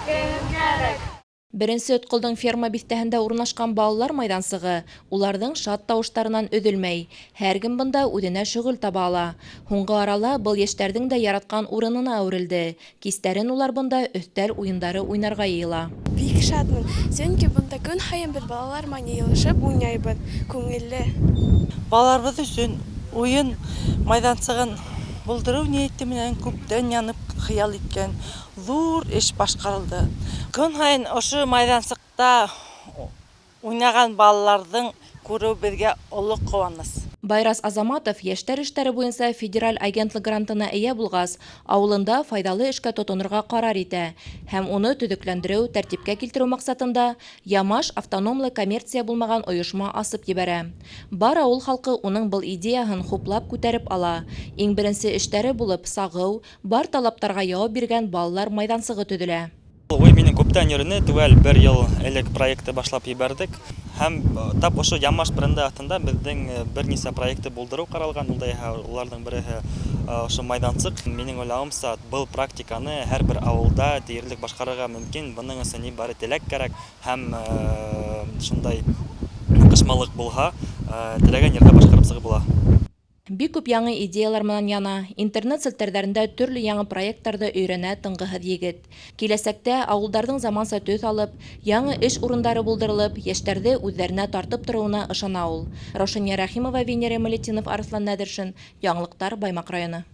Кем кәрәк? Беренсе Өтколдоң ферма биҫтәһендә урынлашҡан балалар майҙансығы уларҙың шат тауыштарынан өҙөлмәй. Һәр кем бында үҙенә шөғөл таба ала. Һуңғы арала был йәштәрҙең дә яратҡан урынына әүерелде. Кистәрен улар бында өҫтәл уйындары уйнарға йыйыла. Бик шатмын, сөнки бында көн һайын беҙ балалар менән йыйылышып уйнайбыҙ, күңелле. Балаларыбыҙ өсөн уйын майҙансығын булдырыу ниәте менән күптән янып хыял иткән ҙур эш башҡарылды. Көн һайын ошо майҙансыҡта уйнаған балаларҙың күреү беҙгә оло ҡыуаныс. Байрас Азаматов йәштәр эштәре буйынса федераль агентлык грантына эйә булғас, ауылында файҙалы эшкә тотонорға ҡарар итә һәм уны төҙөкләндереү, тәртипкә килтереү маҡсатында Ямаш автономлы коммерция булмаған ойошма асып ебәрә. Бар ауыл халҡы уның был идеяһын хуплап күтәреп ала. Иң беренсе эштәре булып сағыу, бар талаптарға яуап биргән балалар майҙансығы төҙөлә. Уй минең күптән йөрөнө, теүәл бер йыл элек проектты башлап ебәрҙек. Һәм тап ошо Ямаш бренды аҫтында беҙҙең бер нисә проектты булдырыу ҡаралған, ул да иһә уларҙың береһе ошо майҙансыҡ. Минең уйлауымса, был практиканы һәр бер ауылда тиерлек башҡарырға мөмкин. Бының өсөн ни бары теләк кәрәк һәм шундай ныҡышмалыҡ булһа, теләгән ерҙә башҡарып сығып була. Бик күп яңы идеялар менән яна, интернет селтәрҙәрендә төрлө яңы проекттарҙы өйрәнә тынғыһыҙ егет. Киләсәктә ауылдарҙың заманса төҫ алып, яңы эш урындары булдырылып, йәштәрҙе үҙҙәренә тартып тороуына ышана ул. Раушания Рәхимова, Венера Малетдинов, Арыҫлан Нәҙершин. Яңылыҡтар, Баймаҡ районы.